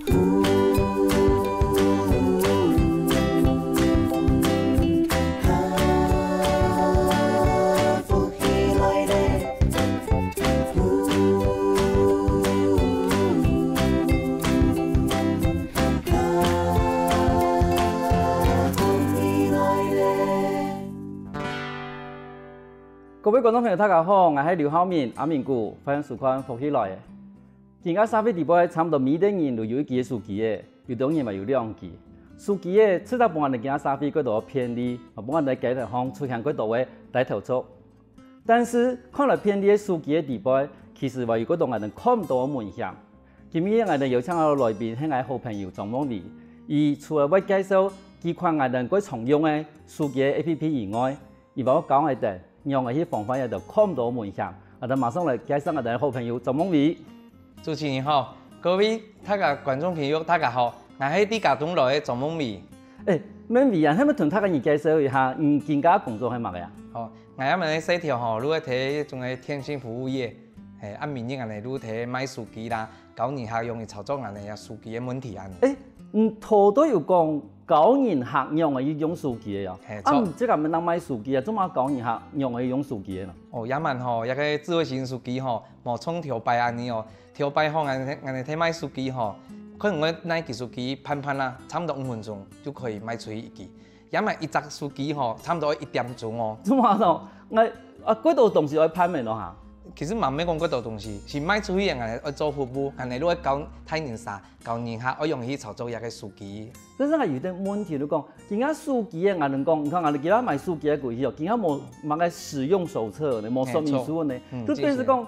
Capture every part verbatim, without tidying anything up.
各位觀眾朋友，大家好，𠊎係劉浩明，阿明牯，歡迎收看《福氣來了》。今下社會裡背差毋多每個人都有一支个手機仔，有兜人嘛有兩支。手機仔，除了分𠊎兜今下社會過多个便利，嘛分𠊎兜个街頭項出現過多个歹頭族。但是，看來便利个手機仔裡背，其實還有過多𠊎兜看毋到个危險。今日𠊎兜邀請到个來賓係𠊎好朋友張夢維，佢除了會介紹幾款𠊎兜過常用个手機个A P P以外， 佢還教𠊎兜仰仔去防範這兜看毋到个危險。𠊎兜馬上來介紹𠊎兜个好朋友張夢維。主持人好，各位大家觀眾朋友大家好，𠊎係自家東來个張夢維。欸，夢維啊，係毋係同大家人介紹一下，你今下工作係麼个啊？好，𠊎這下个事頭吼，就係提一種个電信服務業，係，啊，每日恁仔就係賣手機啦， 教人客仰仔去操作𠊎兜个手機个問題恁仔。欸，你頭到有講教人客仰仔去用手機个哦？係，啊，著。毋係自家乜當賣手機啊，做麼教人客仰仔去用手機个呢？哦，這下吼，這个智慧型手機吼，無像頭擺恁仔哦。頭擺吼，𠊎兜，𠊎兜在賣手機吼，可能𠊎拿一支手機盤盤啊，差毋多五分鐘就可以賣出去一支。 這下一隻手機吼，差毋多愛一點鐘哦。做麼个？𠊎，啊，幾多東西愛盤个咯哈？其實嘛，毋係講幾多東西，係賣出去个，𠊎兜愛做服務，𠊎兜就愛教大人儕，教人客愛仰仔去操作這个手機。但是𠊎有兜問題，就講，今下手機个，𠊎兜講，你看，𠊎兜今下買手機个過去哦，今下無麼个使用手冊呢，無說明書呢，嘿，著。嗯，就變成講，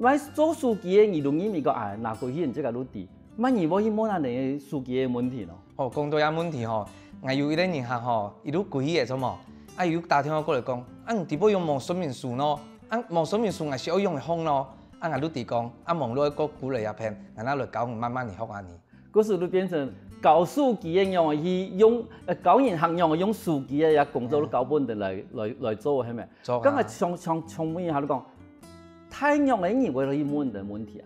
買做手機个，你就認為講，哎，拿過去你自家就知。麼人會去問恁仔手機个問題咯？哦，講到這問題吼，𠊎有一個人客吼，佢就過去个，著無？啊，佢就打電話過來講，啊，你底背仰無說明書呢？啊，無說明書，𠊎係愛仰仔用呢？啊，𠊎就直講，啊，網路个Google這片，𠊎拿來教你慢慢仔學恁仔。 故所就變成教手機个仰仔去用，呃，教人客仰仔用手機个這工作，嗯。就交分你來，來，來做，係無？著啊。該𠊎想，想，想問一下，你講，大仰仔人會去問你个問題啊？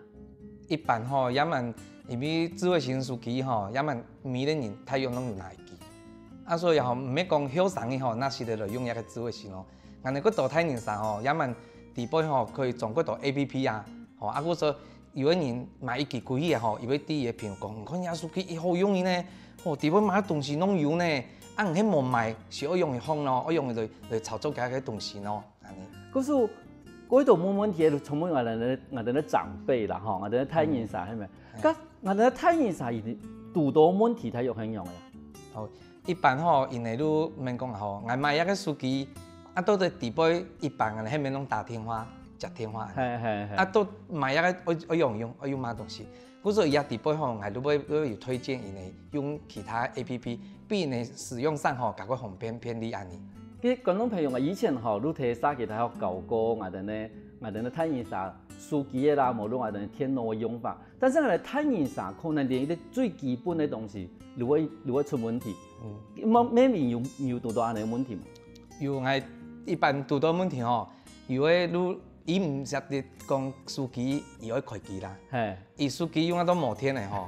一般吼，這下因為智慧型手機吼，這下每個人大約攏有拿一支。啊，所以吼，毋係講後生个吼，哪時仔來用這个智慧型哦。𠊎兜過多大人儕吼，這下底背吼，可以裝過多A P P啊，吼，啊，故所 有个人買一支過去个吼，佢會對佢个朋友講，你看這手機幾好用个呢，吼，底背麼个東西攏有呢，啊，你係無買，係愛仰仔用咯，愛仰仔來，來操作其他个東西咯，恁仔。故所，過多問問題个，就充滿𠊎兜个，𠊎兜个長輩啦，吼，𠊎兜个大人儕，嗯。係無？嘿。該𠊎兜个大人儕，佢堵到問題，大約係仰仔啊？好， 一般吼，𠊎兜就問講吼，𠊎買這个手機，啊，到底底背一般恁仔係毋係攏打電話、接電話恁仔？嘿，嘿，嘿。啊，到買這个愛，愛仰仔用，愛用麼个東西？故所這底背吼，𠊎就會，會有推薦𠊎兜用其他A P P，分𠊎兜使用上吼，較過方便、便利恁仔。其實觀眾朋友啊，以前吼，就在社區大學教過𠊎兜个，𠊎兜个大人儕手機个啦，無論𠊎兜个電腦个用法，但是𠊎兜大人儕可能連一個最基本个東西，就會，就會出問題。 嗯。麼，Melvin有，有堵到恁仔个問題無？有，𠊎一般堵到問題吼，有个就，佢毋識得講手機，佢愛開機啦。嘿。佢手機用到無電个吼，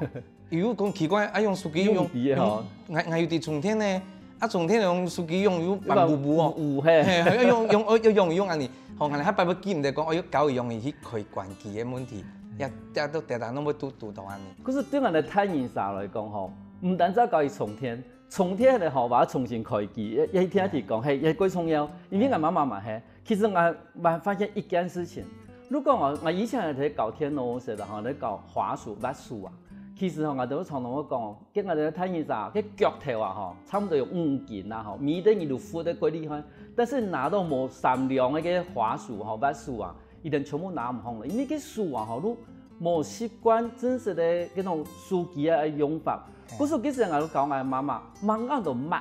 佢又講奇怪，啊，用手機用，用筆个吼。嗯，𠊎，𠊎有在充電呢，啊，充電用手機用又慢嗚嗚哦。慢嗚嗚，嘿。嘿，愛用，用，愛用，用恁仔。吼，𠊎下擺會記毋得講，愛教佢仰仔去開關機个問題，也，也都定定攏會堵，堵到恁仔。可是對𠊎兜大人儕來講吼，毋單止愛教佢充電， 充電个吼，𠊎愛重新開機，也，也聽佢講，嘿，也過重要，因為𠊎媽媽嘛係。其實𠊎，𠊎發現一件事情，如果𠊎，𠊎以前係教電腦時啦吼，咧教滑鼠、滑鼠啊，其實吼，𠊎兜常常會講，該𠊎兜大人儕，該腳頭啊吼，差毋多有五斤啊吼，每個人都扶得過厲害，但是拿到無三兩个該滑鼠吼、滑鼠啊， 佢兜全部拿毋䟘了，因為該手啊吼，就無習慣真實个該種手機个用法。嘿。故所其實𠊎就教𠊎媽媽，莫恁多摸，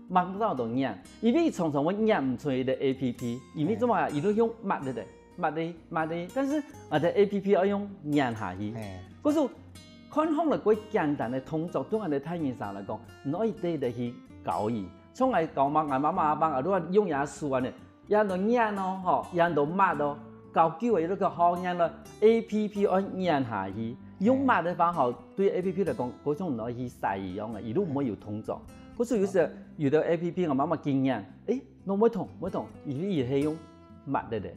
莫恁多拈，因為佢常常會拈毋出佢个A P P，因為做麼个？佢就用摸个咧，摸个，摸个，但是𠊎个A P P愛用拈下去。嘿。故所看䟘了過簡單个動作，對𠊎个大人儕來講，你愛對得去教佢。像𠊎教嘛，𠊎媽媽阿爸，𠊎都用佢手啊呢， 佢都拈哦，吼，佢都摸哦，教久了佢就好拈了，A P P愛拈下去。用抹个話吼，對A P P來講，好像你愛去洗一樣个，佢都毋會有動作。故所有時有个A P P𠊎慢慢經驗，誒，那會痛，會痛，因為佢係用抹个咧。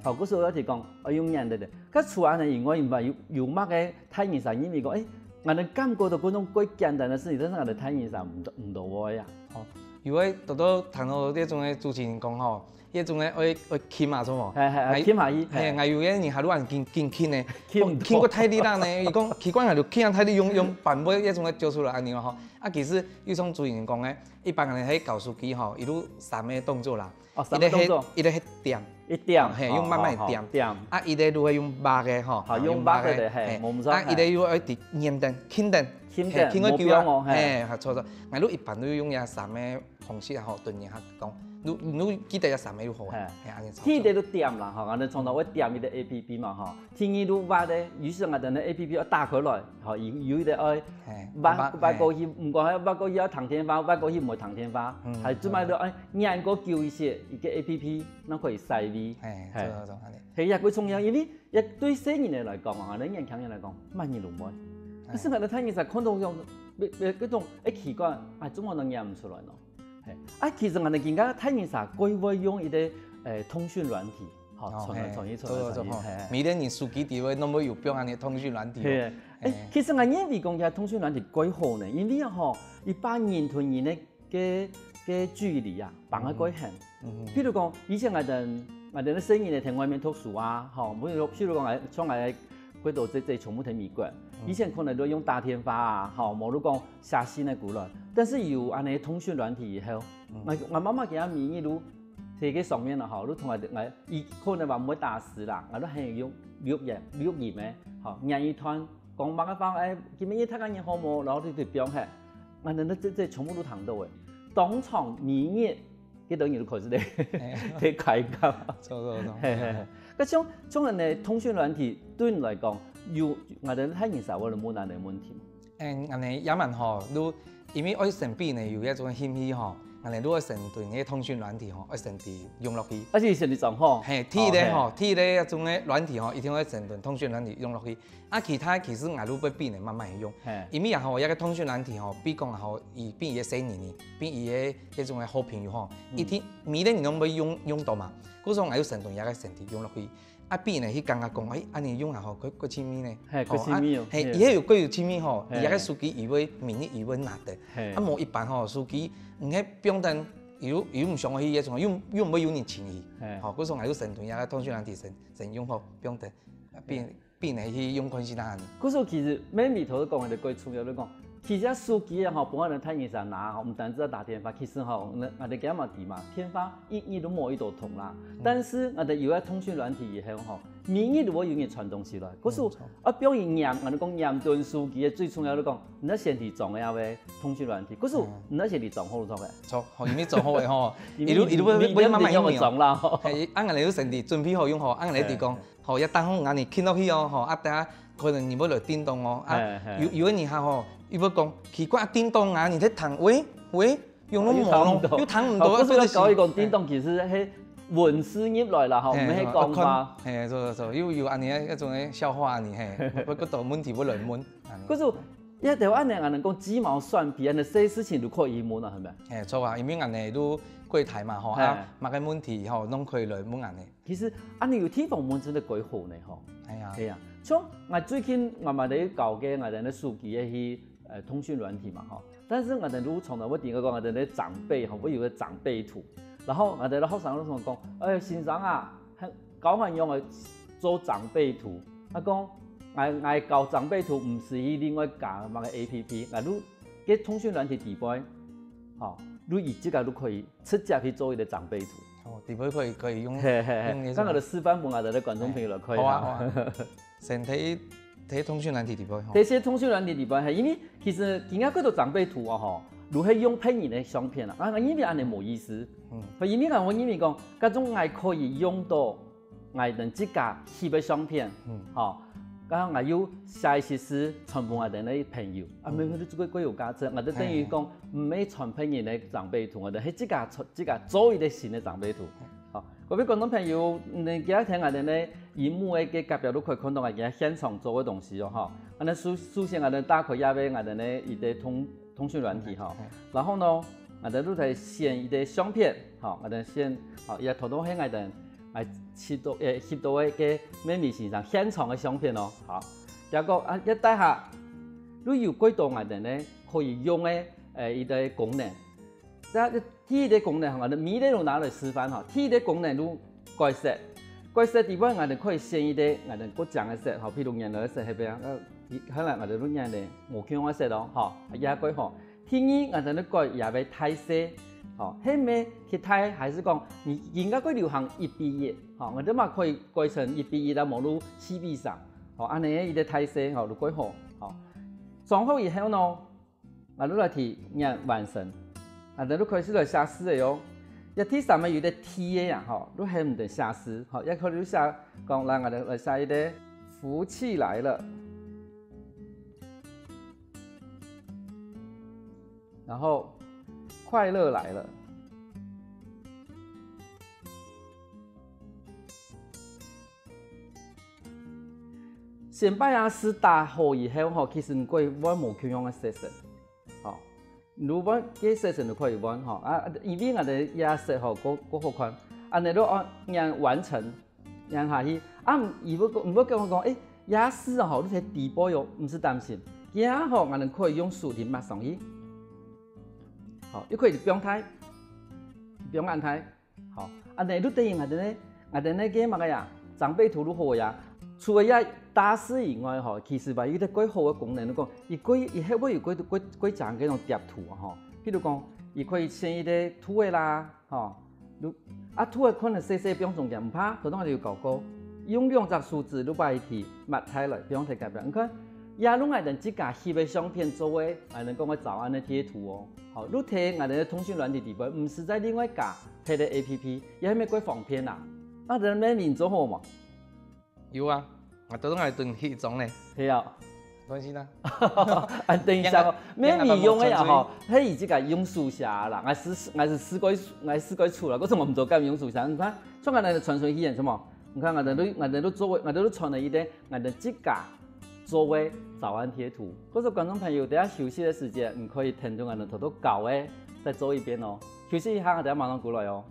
好，故所我就講，愛用黏个咧。該除恁呢以外，有有麼个大人儕認為講，誒，𠊎能感覺到該種較簡單个事情，但是𠊎个大人儕毋毋到位啊。哦，有个多多談到這種个主持人講吼， 這種个愛愛撳啊，著無？係係，撳下去。係，𠊎有个人下路還撳撳撳呢，撳過大力啦呢，佢講奇怪，𠊎就撳啊大力用用板尾這種个揪出來恁樣吼。啊，其實就像主持人講个，一般人係搞手機吼，一路三个動作啦，哦，三个動作，一个係點，一點，係用慢慢點，點，啊，一个就係用擘个吼，好，用擘个，係，無錯，啊，一个又愛點撳等，撳等，撳等，撳个久啊，係，著著，𠊎就一般都用這三个。 方式吼，對人客講，你你記得愛三个就好啊，係恁樣。第一个就點啦吼，𠊎等常常會點一个A P P嘛吼，第二就挖个，於是𠊎等个A P P愛打開來，吼，有有一个愛挖挖過去，毋管愛挖過去愛聽電話，挖過去毋會聽電話，還做麼个愛按過久一些，一个A P P，那可以洗胃，係，著著著，恁樣。係也過重要，因為也對細人仔來講啊，𠊎等年輕人來講，麼人都會。但是𠊎等大人儕看到用，別別該種，誒奇怪，啊，做麼人按毋出來呢？ 係，啊，其實𠊎等今下大人儕過會用一个誒通訊軟體，吼，傳來傳去，傳來傳去，係。每个人手機底背攏會有放恁樣个通讯軟體。係，誒，其實𠊎認為講這通讯軟體過好呢，因為吼，佢把人同人个个个距離啊，放啊過遠。譬如講，以前𠊎等𠊎等个細人仔在外面讀書啊，吼，譬如譬如講，像𠊎 佢兜這這全部在美國。以前可能都用打電話啊，吼，無就講寫信个過來。但是有恁樣通訊軟體以後，𠊎𠊎媽媽今下每日都在該上面啦，吼，都同𠊎𠊎，佢可能話毋會打字啦，𠊎都還用錄音錄音个，吼，錄一段，講麼个話，誒，今晡日大家人好無？然後就就放忒，𠊎等這這全部都聽到誒，當場每日 該兜人就開始咧，在開講。著著著。係係係。該像像恁樣通訊軟體對你來講，有𠊎等大人儕會問恁樣个問題無？嗯，恁樣也蠻好，就因為愛先分佢呢有一種興趣吼，恁樣就愛先對該通訊軟體吼，愛先對用落去。而且先對裝好。係，第一个吼，第一个這種个軟體吼，一定愛先對通訊軟體用落去。 啊，其他其實𠊎都會分佢慢慢用，因為啊吼，這个通訊軟體吼，比講吼，佢分佢个細人仔，分佢个這種个好朋友吼，一定每个人攏會用用到嘛。故所𠊎有先對這个先對用落去，啊，分佢呢去感覺講，誒，恁樣用啊吼，較較親密呢。係，較親密哦。係，佢係有較有親密吼，佢這个手機佢會每日佢會拿得，啊，無一般吼，手機毋係放等，佢又佢又毋想去這種，又又毋會有人尋佢，吼，故所𠊎有先對這个通訊軟體先先用好，放等，啊，分 變來去用關係啦。故所其實妹妹頭先講个最重要，就講，其實手機啊吼，分𠊎等大人儕拿吼，毋單止愛打電話，其實吼，𠊎𠊎等今嘛知嘛，電話一日都無幾多通啦。但是𠊎等有了通訊軟體以後吼，每日都會有人傳東西來。故所啊，放一念，𠊎等講念對手機个最重要，就講，你愛先去裝个通訊軟體，故所你愛先去裝好就著个。著，好，因為裝好个吼，一路一路會會慢慢用啦。係，啊，𠊎等有先去準備好用好，啊，𠊎等講。 吼，也當好𠊎等撳落去哦，吼，啊，等下可能你會來叮咚哦，啊，有有个人客吼，佢會講奇怪，叮咚啊，你在聽，喂喂，用攏無咯，又聽毋到，啊，所以搞一講叮咚，其實係文字入來啦，吼，毋係講話。係，著著著，又有恁樣一種个笑話恁樣，係，會會到問題會來問。可是也就恁樣，恁樣講雞毛蒜皮，恁樣細事情都可以問啊，係毋係？係，著啊，因為恁樣都櫃台嘛，吼，啊，麼个問題吼，攏可以來問恁樣。 其實恁樣有地方門真的幾好呢吼。哎呀，係啊，像𠊎最近慢慢的搞个𠊎等个手機个去呃通訊軟體嘛吼，但是𠊎等都常常會聽个講𠊎等个長輩吼，會有个長輩圖，然後𠊎等个學生都同我講，哎，先生啊，教恁樣个做長輩圖，啊講，𠊎𠊎搞長輩圖毋使去另外加麼个A P P，𠊎都个通訊軟體底背，吼，都一直个都可以。 直接去做一个長輩圖。哦，底背可以可以用，係係係，剛好就示範分𠊎等个觀眾朋友來看一下。好啊好啊，先睇睇通訊軟體底背吼。這些通訊軟體底背係，因為其實今下幾多長輩圖啊吼，都係用別人个相片啊，啊因為恁樣無意思。嗯，因為𠊎我認為講，該種𠊎可以用到 𠊎等自家翕个相片，吼，剛剛𠊎又寫一些字傳分𠊎等个朋友，啊，無，這个過有價值，𠊎等等於講毋係傳別人个長輩圖，𠊎等係自家自家做一个新个長輩圖，吼，各位觀眾朋友，你今日聽𠊎兜呢，螢幕个隔壁都可以看到𠊎兜現場做个東西哦，吼。𠊎兜首首先𠊎兜打開這個𠊎兜呢一個通通訊軟體吼，然後呢，𠊎兜都來選一個相片，吼，𠊎兜選，好，也頭頭係𠊎兜來翕到誒翕到个該妹妹先生現場个相片哦，好。結果啊，這底下都有幾多𠊎兜呢可以用个誒一個功能。 該第一個功能吼，𠊎兜每個都拿來示範吼。第一個功能就改色，改色底背𠊎兜可以選一個𠊎兜較靚个色吼，譬如原來个色係邊啊，呃，看來𠊎兜就用个無共樣个色咯吼，也改好。第二，𠊎兜就改也會大細，吼，係無忒大，還係講你應該會流行一比一，吼，𠊎兜嘛可以改成一比一啊，無就四比三，吼，恁呢一個大細吼就改好，吼。裝好以後呢， 𠊎兜來提眼完成，𠊎兜就開始來寫字个喲。這第三個有個T个呀，吼，就喊你兜寫字，吼，也可以寫講來，𠊎兜來寫一個福氣來了，然後快樂來了。 先把這字打好以後吼，其實你可以換無共樣个色色，吼，你換該色色你可以換吼，啊，因為𠊎兜這色吼較較好看，恁呢就按按完成，按下去。啊，毋會講毋會講講，誒，這字吼，你在底背哦，毋使擔心，這吼，𠊎兜可以用手去抹上去，好，又可以放大，放恁大。 好，恁呢就等於𠊎兜呢，𠊎兜呢个麼个呀，長輩圖就好呀。除了這打字以外吼，其實還有一個較好个功能，就講，佢可以，佢後尾有較較較靚个該種貼圖啊吼。譬如講，佢可以選一個圖个啦，吼，就啊圖个可能細細放中間，毋怕，頭先𠊎兜有教過，用兩隻手指就把佢抹開來，放在隔壁。你看，這就𠊎兜自家翕个相片做个，𠊎兜講个早安个貼圖哦。 好，你在𠊎兜个通訊軟體底背，毋使再另外加別个A P P，也還較方便啦。啊，這面面做好無？有啊，𠊎都愛等一張呢。係啊。等一下。啊，等一下哦，面面用个呀吼，係以前个用手寫啦，𠊎係𠊎係試過，𠊎試過出啦，可是𠊎毋知敢用手寫。你看，像𠊎兜傳出去个什麼？你看，𠊎兜都𠊎兜都做，𠊎兜都傳了一個 𠊎兜自家做个早安貼圖。故所觀眾朋友，等下休息个時節，你可以跈等𠊎兜頭頭教个，再做一遍哦。休息一下，等下馬上過來哦。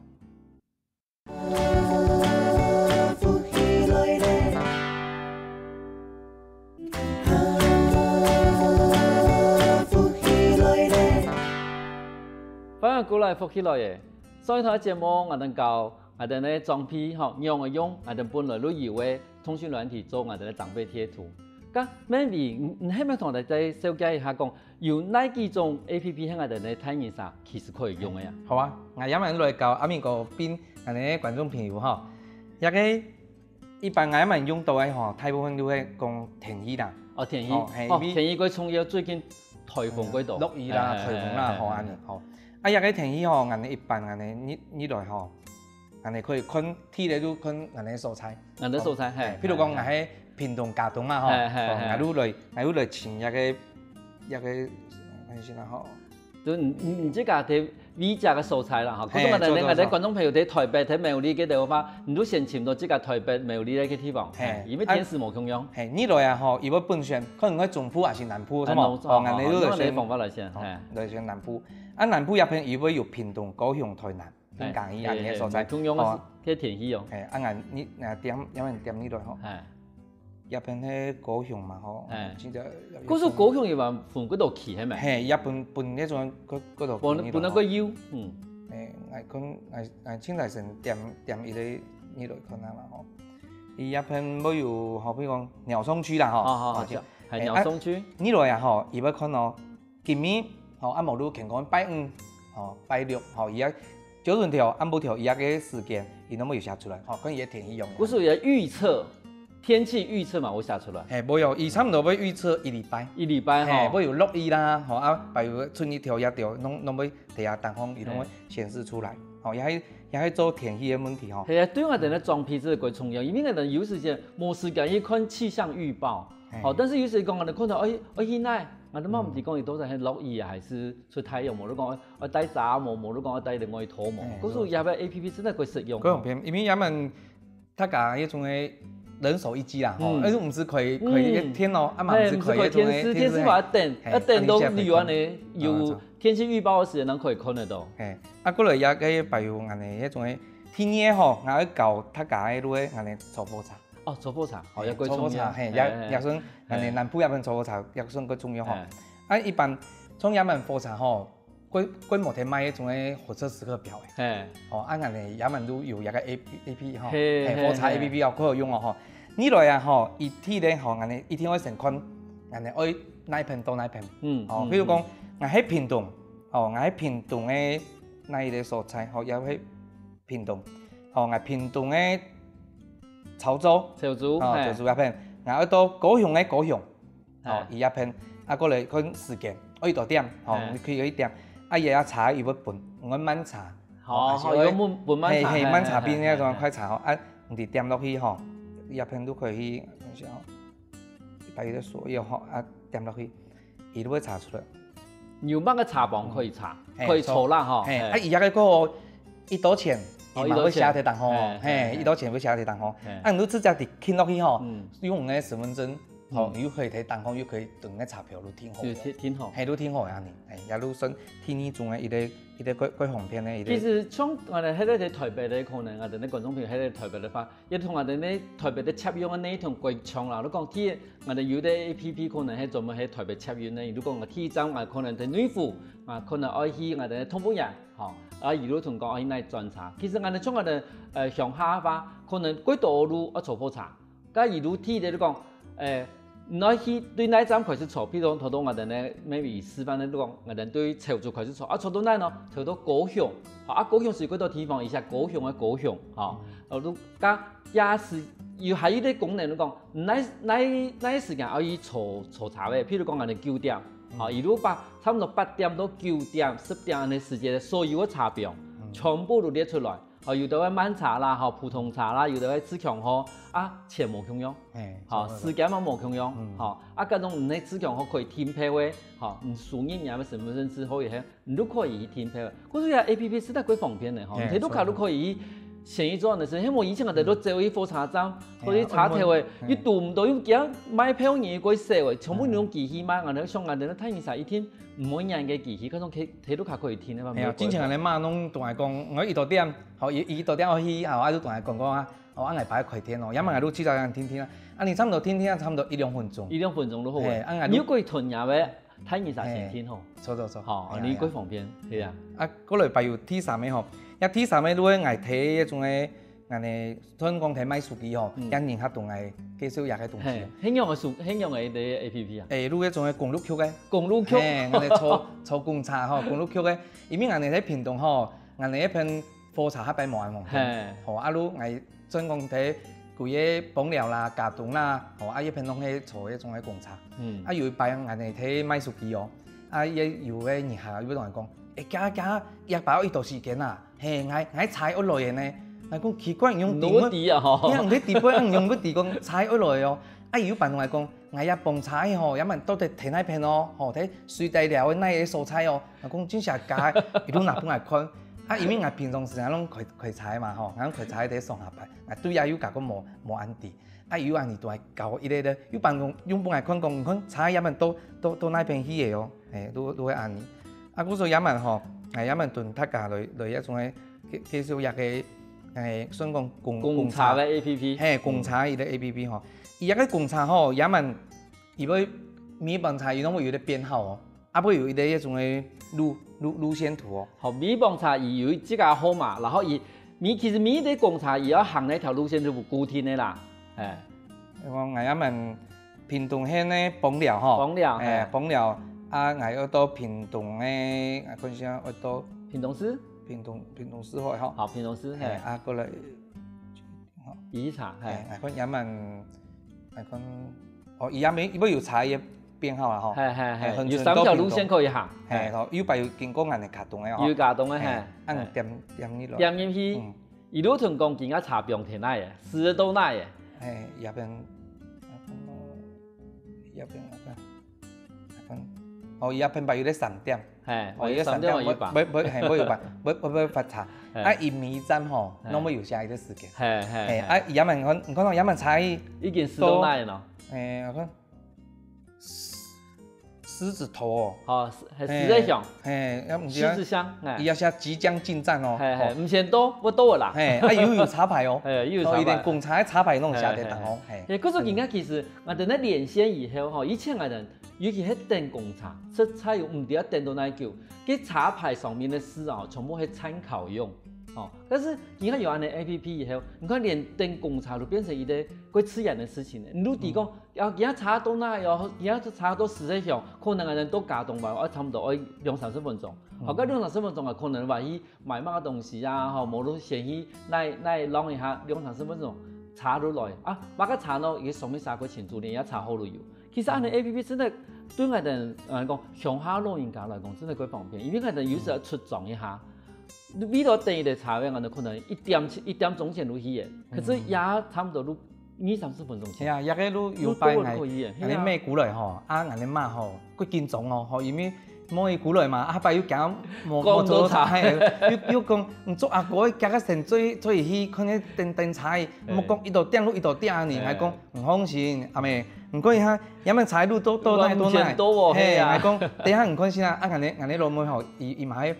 歡迎過來，福氣來了！上一堂个節目，𠊎兜教 𠊎兜个裝備吼，仰仔用𠊎兜本來就有个通訊軟體做𠊎兜个長輩貼圖。該Mandy，你你係毋係同𠊎兜再紹介一下講，有哪幾種A P P係𠊎兜个大人儕其實可以用个啊？好啊，𠊎這下來教阿明哥並𠊎兜个觀眾朋友吼，這個一般𠊎這下用到个吼，大部分都係講天氣啦。哦，天氣，哦，係，哦，因為天氣較重要，最近颱風較多。落雨啦，哎，颱風啦，哎，哎，吼，哎。恁呢，吼。啊，這個天氣吼，𠊎兜一般𠊎兜日日來吼， 恁呢可以看，第一就看𠊎兜个所在。𠊎兜个所在，吼，嘿，嘿，譬如講，嘿，𠊎係屏東佳冬啊，吼，嘿，嘿，哦，嘿。𠊎就來，𠊎就來尋一個，一個，看一下吼。就你，你，你自家在位置个所在啦，吼。嘿，可能𠊎兜，做，做，𠊎兜觀眾朋友在台北、在苗栗个地方，你就先尋到自家台北、苗栗个地方，嘿，嘿，因為天時無共樣。啊，嘿，日來啊，吼，佢會分選，可能會中部還係南部，啊，是無？哦，南，哦，𠊎兜就來選，哦，用這個方法來選，哦，嘿。來選南部。啊，南部這片佢會有屏東、高雄、台南。 平港一樣个所在。哎，哎，哎，同樣个，哦。个天氣哦。哎，啊，𠊎你，啊，點，要不然點你來吼。哎。這片係高雄嘛吼，哎。記得。可是高雄也嘛分幾多區係無？嘿，也分，分那種幾，幾多區分，分那個有，嗯。哎，𠊎看，𠊎，𠊎凊彩先點，點一個你來看下嘛吼。佢這片會有，好比講鳥松區啦吼。好，好，好，哦，就，哎，哎，鳥松區。啊，你來啊吼，佢會看哦， 今日，吼，啊無就乾坤拜五，吼，拜六，吼，佢个朝晨頭、暗晡頭佢个時間，佢攏會有寫出來，吼，跟佢个天氣樣。不是有預測，天氣預測嘛，有寫出來。嘿，無有，佢差不多會預測一禮拜。一禮拜，嘿，吼。會有落雨啦，吼，啊，還有春日頭也掉，攏，攏會在這當中，佢攏會顯示出來。嘿。吼，也係，也係做天氣个問題，吼。係啊，對𠊎兜个裝備這个較重要，因為𠊎兜有時間無時間去看氣象預報，嘿。吼，但是有時講𠊎兜看到，哎，哎，現在啊，你嘛毋知講佢到底係落雨啊，還係出太陽無？你講愛帶遮無？無你講愛帶另外一套無？故所這個A P P真的會實用。各種片，因為佢等大家這種个人手一機啦，吼，嗯。但是毋係開，開一個電腦，啊嘛毋係開一種个電視，電視嘛要等，要等到有恁呢，有天氣預報个時間，人可以看得到。嘿，啊，過來也可以擺有恁呢，這種个天氣吼，𠊎愛教大家个路个恁呢坐火車。 哦，坐火車，哦，也過重要。坐火車，嘿，也也算，恁呢南部這片坐火車也算過重要吼。啊，一般像這片火車吼，過過無得買該種个火車時刻表誒。嘿，哦，啊，恁呢這片都有一個A P P吼，嘿，火車A P P哦，可好用哦吼。你來啊吼，一定咧吼，恁呢一定愛先看，恁呢愛哪片到哪片。嗯，哦，比如講，𠊎係屏東，哦，𠊎係屏東个哪一個所在，吼，也係屏東。 哦，𠊎屏東个潮州，潮州，哦，嘿。潮州這片，𠊎愛到高雄个高雄，哦，嘿。佢這片，啊，過來看時間，愛幾多點，哦，嘿。你可以有一點，啊，這車佢會分，𠊎慢車，哦，哦，還係愛，有分，分慢車，嘿，嘿，嘿，慢車比該種快車，哦，啊，你點落去，吼，這片都可以，等一下，哦，把佢个所有，吼，啊，點落去。 佢就會查出來。有麼个車房可以查，嗯。嘿，可以坐啦，吼。嘿，嘿。啊，佢這個過後，幾多錢，哦，佢嘛會寫在頂項，幾多錢，嘿，嘿，嘿。幾多錢會寫在頂項。嘿。啊，你就直接摎佢撳落去吼，嗯。用你个身份證，吼，嗯。又可以在頂項，又可以等你个車票都訂好了。就訂，訂好。嘿，都訂好啊，你，嘿，也就算第二種个一個，一個過，過方便个一個。其實像𠊎等這個在台北个，可能𠊎等个觀眾朋友，這個台北个話， 也同𠊎等个台北个捷運个系統過像啦。你講第一，𠊎等有个A P P可能係專門係台北捷運个，如果𠊎第一站𠊎可能在內湖，啊，可能愛去𠊎等个動物園，吼，啊，一路同講愛去哪轉車。其實𠊎等像𠊎等，呃，鄉下話，可能過多路愛坐火車。該一路第一个你講，呃，你愛去對哪站開始坐，譬如講，頭先𠊎等呢，maybe示範个，你講，𠊎等對潮州開始坐，啊，坐到哪呢？坐到高雄，好，啊，高雄係幾多地方？一下高雄个高雄，吼，嗯。 哦，如，該也係有還有一個功能，你講，哪，哪，哪時間愛去坐，坐車个？譬如講，恁呢九點，嗯。哦，一路把差不多八點到九點、十點恁呢時間，所有个車票，嗯。全部都列出來。哦，有个係慢車啦，吼，普通車啦，有个係自強號，啊，錢無共樣，嘿，吼，差不多。時間嘛無共樣，嗯。吼，啊，該種毋係自強號可以訂票个，吼，你輸入你个身份證之後，也係 你都可以去訂票。可是這A P P實在過方便呢，吼，嘿，你在屋下都可以去選一轉个時，因為以前啊，都走去火車站，嘿，或者車頭个，嘿。又堵毋到，又驚買票人過少个，全部用機器買，嗯。𠊎等像𠊎等大人儕一定毋會用个機器，可種在，在屋下可以訂个嘛，哎呀，無關係。之前恁呢嘛，攏同𠊎講，𠊎幾多點，吼，幾，幾多點愛去，吼，啊，就同𠊎講講啊，哦，啊，𠊎擺開電哦，也嘛，𠊎都試著恁訂訂啊，啊，你差不多訂訂啊，差不多一兩分鐘。一兩分鐘就好个。嘿，啊，𠊎都你又可以囤呀喂。 大人儕先訂吼。嘿，著著著。吼，哎呀，恁呢過方便，係啊。啊，過來還有第三个吼，這第三个就係𠊎在該種个，恁呢，像講在買手機吼，嗯。也人客同𠊎介紹這个東西。嘿，係仰个手，係仰个一個A P P啊？欸，就該種个公路局个。公路局。嘿，𠊎等坐，坐公車吼，公路局个，因為𠊎等在屏東吼，𠊎等該片火車較擺無恁方便。嘿。吼，啊，就𠊎 像講在歸个枋寮啦、佳冬啦，吼，啊，這片攏係坐該種个公車。嗯。啊，有一擺𠊎等在買手機哦，啊，也有个人客又同𠊎講，欸，行行，這擺愛幾多時間啊？嘿，𠊎，𠊎車愛來个呢。𠊎講奇怪，你用訂？你知啊，吼。你用在底背，你用在底講車愛來哦。啊，有班同𠊎講， 𠊎這枋車仔吼，也毋知到底在哪片哦，吼，在水底寮个哪个所在哦。𠊎講真實假个，佢就拿分𠊎看。啊，因為𠊎平常時間攏開，開車嘛吼，𠊎攏開車在上下班，𠊎對這又較過無，無恁知。啊，又恁呢就愛教一個咧，又幫講，又分𠊎看講，你看車仔也毋知到，到，到哪片去个哦，嘿，就，就會恁呢。啊，故所也毋吼，哎，也毋同大家來，來這種个介，介紹一個，哎，算講公，公車个公車，A P P。嘿，公車一個A P P吼。 佢這個公車吼，也毋，佢會每班車佢攏會有一個編號哦，啊，會有一個那種个路，路，路線圖哦。好，每班車佢有自家个號碼，然後佢，每，其實每一個公車佢愛行那條路線就固定个啦，哎。我講，𠊎也毋屏東縣个枋寮吼，枋寮，哎，嘿。枋寮，啊，𠊎愛到屏東个，啊，看一下，愛到屏東市？屏東，屏東市好吼。好，屏東市，嘿。哎，啊，過來 哦。一查，嘿。哎，𠊎看也蠻，𠊎看，哦，佢也無，佢有查佢个編號啦吼。嘿，嘿，嘿，哎，有三條路線可以行，嘿，嘿。哦，有擺有經過𠊎个佳冬个哦。有佳冬个，嘿，嘿，啊，嘿。點，點入來。點入去，嗯。一路同講今个車放在哪个，駛到哪个。嘿，這片，這片，這片。哦，佢个品牌有得三點，嘿，哦，有三點有一百，不不嘿，不有吧，不不不發茶，嘿啊，佢每一站吼，嘿攏會有寫佢个時間。嘿嘿嘿，啊，佢也蠻看，你看到也蠻差異，已經試到哪了？哎，我看獅獅子頭哦，好，係獅子香，嘿，要毋獅子香，哎佢，要寫即將進站哦，嘿嘿，哦毋嫌多，不多啦。嘿，啊，又有茶牌哦，嘿，又有哦，佢連茶牌。貢茶个茶牌攏寫在當中，嘿，也可是人家其實，我等个連線以後吼，以前我等尤其係等貢茶，實在有毋知要等到哪久，該茶牌上面个字啊，全部係參考用。哦，但是你看有恁呢A P P以後，你看連等貢茶都變成一個過自然的事情了。你如果講，要今天茶到哪喲，今天茶到獅子香，可能人到加東吧，啊，差不多愛兩三十分鐘。好，該兩三十分鐘啊，可能話去買麼个東西啊，吼，無就先去那那浪一下，兩三十分鐘，茶就來啊，麼个茶呢，也上面寫過清楚，連也茶好都有。其實恁呢A P P真的對𠊎等來講，鄉下老人家來講，真的較方便，因為𠊎等有時候出莊一下，為了等一個茶位，𠊎等可能一點一點鐘前就去了，可是也差不多就二三十分鐘前。係啊，這個路有擺路都可以耶，𠊎，𠊎係啊个妹姑來吼，啊，𠊎个媽吼，較緊張哦，吼，因為妹姑來嘛，啊，擺又驚無講無做到茶嘿，又又講，你做阿哥，加个先做做去，可能等等茶，莫講一到點路一到點呢，嘿還講毋放心，阿妹，毋過哈，也蠻茶路都都那都那，完全都哦嘿，嘿啊還講，等一下毋看先啊，啊，𠊎个𠊎个老妹吼，伊伊嘛係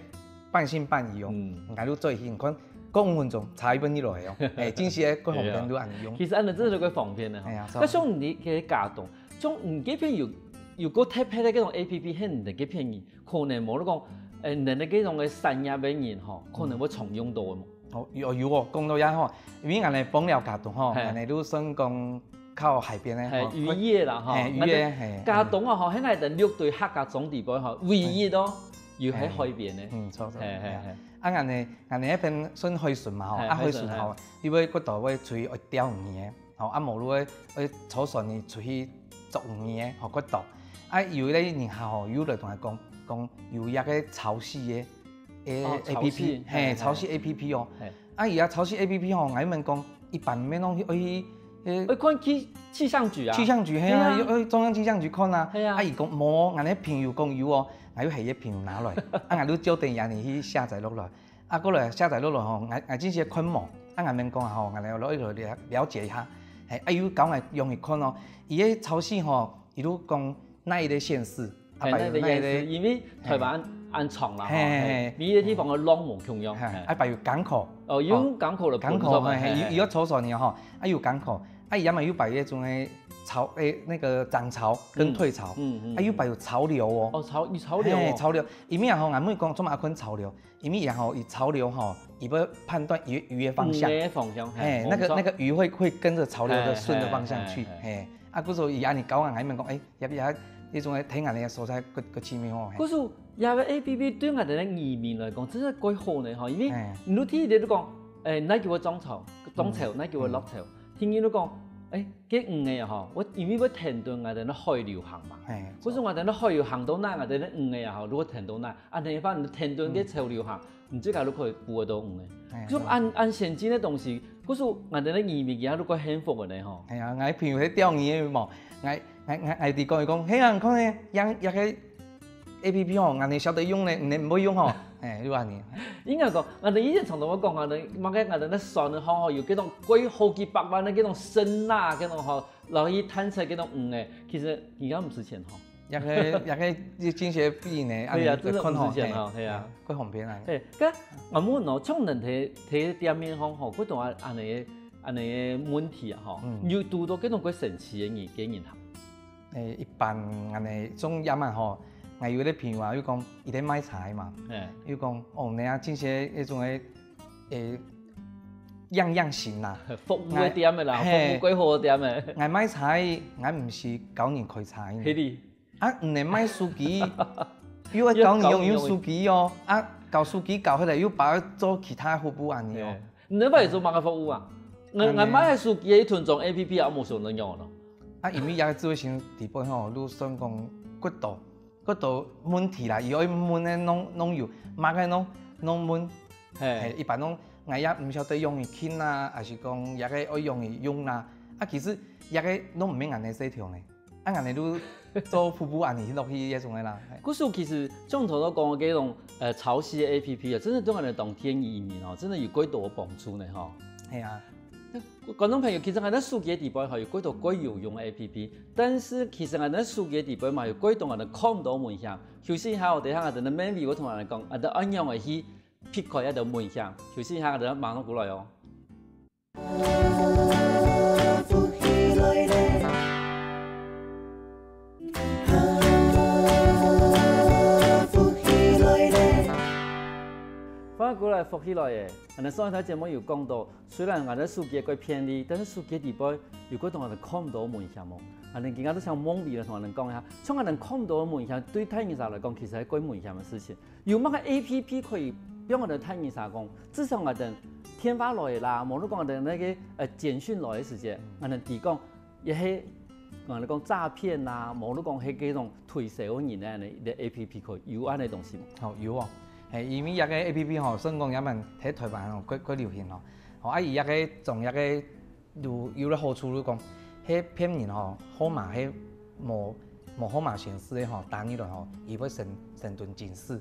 半信半疑哦，嗯𠊎就做去，你看，過五分鐘，茶一本就來哦，哎，真係个各方面都恁用，其實恁呢真的較方便的吼哎呀。那像你个家當，像你這片有有個特別的這種A P P，係你个便宜，可能無你講，誒，你个這種个產業的人吼，可能會常用到的嘛。哦，有有哦，講到這吼，因為𠊎个枋寮家當吼，嘿𠊎个就算講靠海邊的吼，嘿，漁業啦吼，嘿，漁業嘿，家當啊吼，現在等六堆客家庄底背吼，唯一哦，有喺海邊的。嗯，錯錯，嘿嘿嘿，啊，𠊎个𠊎个那邊算海脣嘛吼，嘿啊，海海脣脣吼，因為骨頭會出去愛釣魚个，吼，啊，無就會愛坐船呢出去捉魚个，吼，骨頭。啊，有一個人客吼，有來同𠊎講，講有一個潮汐个，誒哦，A P P，潮汐嘿嘿，潮汐A P P哦嘿。啊，而家潮汐A P P吼，𠊎問講，一般毋免攏去愛去，誒會看氣氣象局啊，氣象局，嘿啊，嘿啊又愛中央氣象局看啊。嘿啊啊，伊講無，𠊎个朋友講有哦，𠊎又係个朋友拿來，啊，𠊎就照等人去下載落來。啊，過來下載落來吼，𠊎𠊎真係看無，啊，𠊎問講吼，𠊎來來來了了解一下，嘿，啊，又教𠊎用去看哦，伊个潮汐吼，伊就講哪一個縣市，啊，嘿，擺有哪一個那個意思，因為台灣恁長啦，吼，嘿嘿嘿，每個地方个浪無共樣，嘿，嘿啊，擺有港口，哦，用港口的港口，嘿，嘿有有潮船个吼，啊，有港口，啊，伊也嘛有擺一種个潮，誒，那個漲潮跟退潮，嗯嗯，啊，有擺有潮流哦。哦，潮有潮流嘿，哦，潮流，因為啊吼，𠊎問講做麼个看潮流，因為啊吼，以潮流吼，伊會判斷魚魚的方向，嗯，方向，嘿，那個那個魚會會跟着潮流的順的方向去，嘿，啊，故所以啊，你搞啊，𠊎問講，誒，也也這種个天然的所在，个个奇妙哦，嘿可是這個A P P對𠊎等个移民來講，真係蓋好呢吼，因為嘿你第一日都講，誒，哪叫我漲潮，漲潮，哪叫我落潮，第二日都講，誒，該魚仔吼，我因為會跈等𠊎等个海流行嘛，嘿，可是𠊎等个海流行到哪，𠊎等个魚仔吼，如果跈到哪，啊，等於反正跈等个潮流行，你自家都可以捕得到魚仔。嘿就恁恁先進个東西，可是𠊎等个移民也都蓋幸福个呢吼。哎呀，𠊎朋友係釣魚个嘛，𠊎𠊎𠊎𠊎弟講，伊講，嘿啊，你看呢，養養个A P P吼，𠊎你曉得用呢，你毋會用吼，哎，就恁呢。應該講，𠊎等以前常常會講啊，麼个𠊎等个船个吼，有該種貴好幾百萬个該種身啊，該種吼，然後去探測該種魚仔，其實而家毋使錢吼。也个也个真係比呢，對啊，恁呢看吼，真的毋使錢吼，係啊。蓋方便啊。嘿，該𠊎問哦，像恁樣个店面吼，吼，會同啊恁樣个恁樣个問題啊，吼，嗯有堵到該種蓋神奇个人个人客。誒，一般恁呢，種樣嘛吼，𠊎有个朋友啊，又講，佢在賣茶嘛，嘿，又講，哦，你啊，真係那種个，誒，樣樣行啦。服務个店个啦，服嘿務蓋好个店个，𠊎賣茶，𠊎毋係教人開茶。係哩。啊，毋能賣手機，又愛教你用用手機哦。啊，教手機教起來又把它做其他服務恁呢哦。你那邊有做麼个服務啊？我我買个手機一段裝A P P啊，無想能用咯。啊，因為這个智慧型底背吼，就算講幾多幾多問題啦，有愛問个攏攏有，麼个攏攏問。嘿，嘿，一般攏，𠊎也毋曉得用去聽啦，還是講這个愛用去用啦。啊，其實這个攏毋免恁呢細條呢。啊，恁呢就做瀑布恁樣落去該種个啦。嘿。故所其實像頭先講个這種呃潮汐个A P P啊，真的對𠊎等當天移民哦，真的有幾多幫助呢吼。係啊。觀眾朋友，其實𠊎等手機个底背吼有幾多幾有用个A P P，但是其實𠊎等手機个底背嘛有幾多𠊎等看毋到个危險。休息一下，等一下𠊎等个Mandy會同𠊎等講，𠊎等愛仰般去避開這兜危險。休息一下，𠊎等馬上過來哦。 歡迎過來福氣來了。𠊎等上一條節目有講到，雖然𠊎等手機个便利，但是手機底背有幾多𠊎等看毋到个危險哦。𠊎等今下都想Mandy來同𠊎等講一下，像𠊎等看毋到个危險，對大人儕來講，其實係幾危險个事情。 有麼个A P P可以幫𠊎等大人儕講，至少𠊎等電話來啦，無論講𠊎等該個呃簡訊來个時節，𠊎等知講，也係𠊎等講詐騙啦，無論講係該種推銷个人呢，該A P P可以有恁樣个東西無？好，有哦。嘿，因為這個A P P吼，算講也蠻在台灣吼，較較流行咯。吼，啊，佢這個從這個 有有个好處就講，該騙人吼，號碼係無無號碼顯示个吼，打入來吼，佢會先先段警示。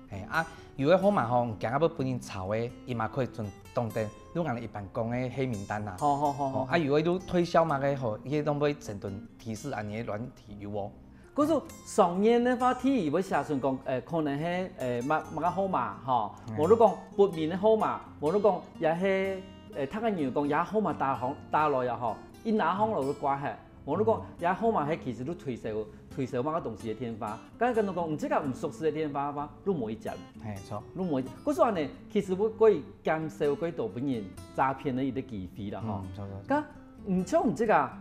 嘿啊，有个號碼吼，毋驚啊，會分人抄个，佢嘛可以準當等，就𠊎等一般講个黑名單啦。好好好好。啊，有个就推銷麼个吼，佢都會先段提示恁樣个軟體有無？ 故所常用个話題會寫出講，呃，可能係呃麼麼个號碼吼，無就講不明个號碼，無就講也係呃，大家人講也號碼打響打來啊吼，一拿響來就掛忒，無就講也號碼係其實就推銷推銷麼个東西个電話，剛剛講毋自家毋熟悉个電話話，就無一接，係，著，就無一接。故所恁樣，其實會會減少幾多分人詐騙个一個機會啦吼。嗯，著著。該毋像毋自家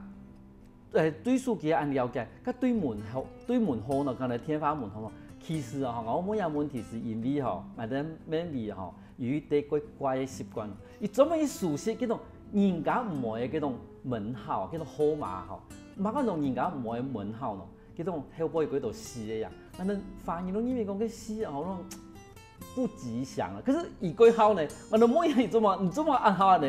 呃，對手機恁了解，該對門號，對門號呢，剛才電話門號呢，其實啊，吼，𠊎問這問題係因為吼，𠊎等Mandy吼，有一個怪怪个習慣，佢專門去熟悉該種人家毋會个該種門號，該種號碼吼，麼个種人家毋會个門號呢，該種後背有幾多四个呀，𠊎等華語都認為講該四啊，吼，那種 不吉祥啊。可是佢幾好呢，𠊎都問佢做麼，你做麼恁好呢？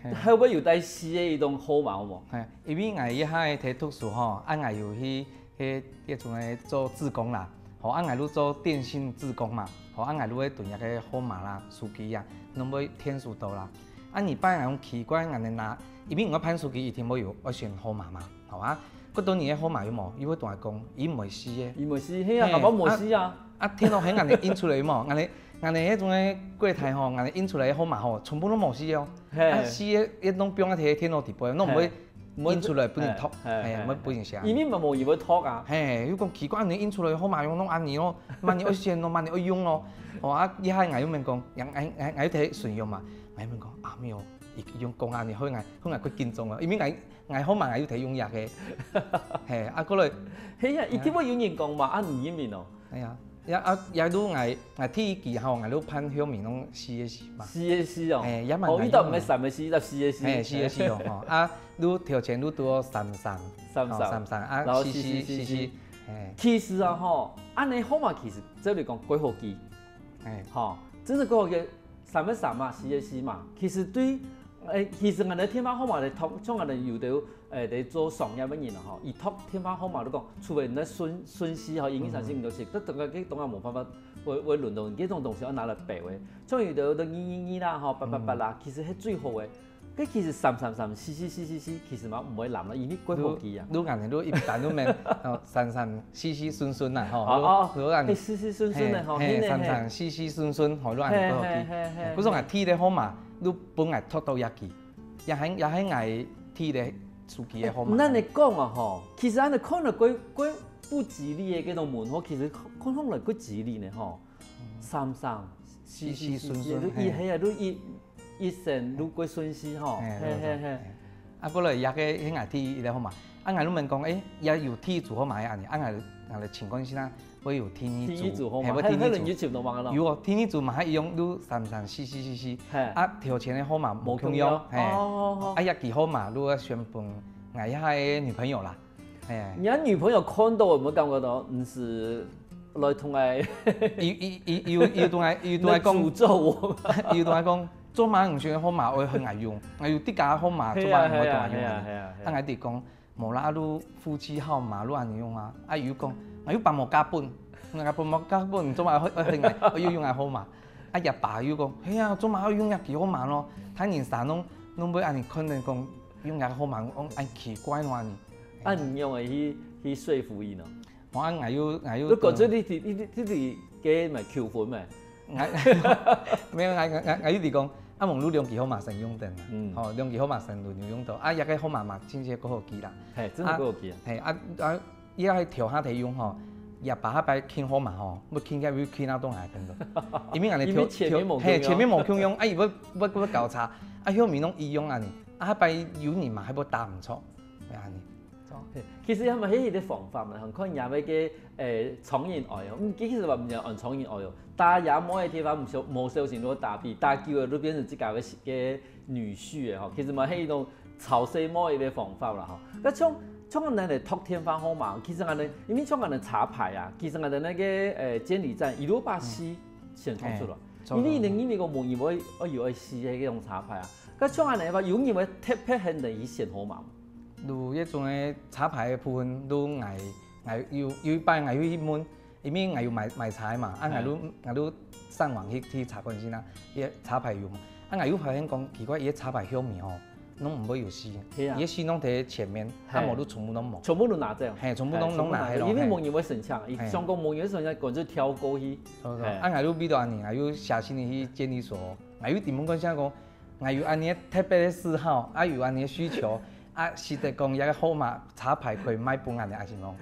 嘿。後背有帶四个一種號碼，好無？嘿，因為𠊎一下在讀書吼，啊，𠊎有去，去，去做个做志工啦，吼，啊，𠊎就做電信志工嘛，吼，啊，𠊎就會對該个號碼啦、手機啊，攏會填數到啦。啊，你拜𠊎用奇怪，𠊎等拿，因為𠊎辦手機一定會有愛選號碼嘛，好啊。 過多人个號碼有無？佢會同𠊎講，佢毋會死个。佢毋會死，係啊，嘿，搞不好毋會死啊。啊，電腦係𠊎等印出來有無？𠊎等，𠊎等該種个櫃台吼，𠊎等印出來个號碼吼，全部都無死哦。嘿。啊，死个，一攏放在電腦底背，攏毋會，嘿，印出來分人讀，嘿，嘿，嘿，毋會分人寫。因為嘛無人會讀啊。嘿，又講奇怪，你印出來个號碼用攏恁樣哦，麼人愛選哦，麼人愛用哦。哦，啊，一下𠊎又問講，𠊎，𠊎，𠊎，𠊎又在想用嘛，𠊎又問講，啊，沒有，佢用講恁樣，好𠊎，好𠊎較緊張哦，因為𠊎 𠊎號碼𠊎又在用這个。嘿，啊，過來，係啊，一定會有人講嘛，啊，毋認明哦。哎呀，也啊，也都𠊎，𠊎第一期吼，𠊎都辦後面攏四个四嘛。四个四哦。嘿，也蠻哦，難用的。遇到毋係三个四，遇到四个四。嘿，四个四哦，吼，啊，都頭前都多三三，三三，吼，三三，啊，然後四四四四，四四，嘿。其實啊，吼，恁樣號碼其實這裡講幾好記，嘿。吼，真的幾好記。 三个三嘛，四个四嘛。其實對，誒，其實𠊎等電話號碼來讀，像𠊎等有兜，誒，在做商業个人啊吼，佢讀電話號碼都講，除非你在順順序吼，一二三四五六七，這等下這等下無辦法，會會輪到你，這種東西愛拿來背个。像有兜都二二二啦吼，八八八啦，其實係最好个。該其實三三三、四四四四四，其實嘛毋會濫啦，因為幾好記啊。你你恁樣你一般都免，哦，三三四四順順啦吼，哦哦，你你恁樣，係四四順順个吼，嘿嘿，嘿嘿嘿。三三四四順順吼，你恁樣幾好記。嘿嘿嘿嘿。故所𠊎第一个號碼 你分𠊎讀到這句，也係也係𠊎第一个手機个號碼。恁樣講啊吼，其實恁樣看來幾幾不吉利个這種門號，其實看看來幾吉利呢吼。三三四四四四，四四順順，你一係啊，你一一生你幾順序吼，嘿，嘿嘿嘿。啊，本來也个係𠊎第一个號碼，啊，𠊎都問講，誒，也有第一組號碼个恁樣，啊，𠊎𠊎來請教一下， 會有第二組，第二組號碼，嘿，會第二組。還還有你尋到麼个咯？有哦，第二組嘛，還一樣，都三三四四四四。嘿。啊，頭前个號碼無共樣，無共樣。嘿。哦。啊，也幾號碼，都要選分𠊎一下个女朋友啦。嘿。你女朋友看到有沒有感覺到，毋係來同𠊎，有有有有有同𠊎有同𠊎講，來詛咒我？有同𠊎講，做麼个你選个號碼會分𠊎用？𠊎有自家个號碼，做麼个你會同𠊎用？係啊，係啊，係啊，係啊。啊，𠊎直講，無啦，啊，你夫妻號碼你恁樣用啊？啊，佢講，啊，又辦無加本，𠊎辦無加本，做麼愛愛喊𠊎，愛用𠊎號碼？啊，佢爸又講，係啊，做麼愛用佢个號碼咯？大人儕攏攏會恁樣看等講用佢个號碼，講恁奇怪咯恁樣。啊，你用个去去說服佢呢？無啊，𠊎又𠊎又，你講出你你你你你个咩求婚咩？ 𠊎，無，𠊎𠊎𠊎一直講，啊，網路兩支號碼先用等啊，嗯吼，兩支號碼先輪流用到，啊，這个號碼嘛，真正較好記啦。嘿，真的較好記啊。嘿，啊啊，佢還調下提用吼，佢爸下擺撳號碼吼，要撳起來要撳到當下看到，因為恁樣調，因為前面無共樣。嘿，前面無共樣，啊，佢要要要搞差，啊，後面攏一樣恁樣，啊，下擺有人嘛還要打毋著，愛恁樣。 其實佢嘛係一个方法嘛，看人个个誒長年愛哦，嗯，其實話毋係按長年愛哦，打爺妹个地方無小無小心就打比打久了就變成自家个个女婿誒吼，其實嘛係一種吵細妹一个方法啦吼。該像像恁樣來讀電話號碼，其實恁樣，因為像恁樣查牌啊，其實恁樣該个誒監理站一路把四先讀出來，因為你因為講無人會會有愛四个該種查牌啊，該像恁樣話，有人會特別喊你去選號碼。 就這種个查牌个部分，就𠊎𠊎有有一擺𠊎有去問，因為𠊎有買買茶嘛，啊，𠊎就𠊎就上網去去查看先啊，佢个查牌有無？啊，𠊎有發現講奇怪，佢个查牌後面吼，攏毋會有四，係啊。佢个四攏在前面，啊，無就全部攏無。全部都拿走。嘿，全部攏攏拿忒咯。因為無人會申請，佢想講無人會申請，趕緊跳過去。啊，𠊎就為著恁樣，𠊎又寫信去監理所，𠊎又問問看先講。 𠊎有恁樣特別个嗜好，啊有恁樣个需求，啊使得講這个號碼查牌可以賣分𠊎个阿信講，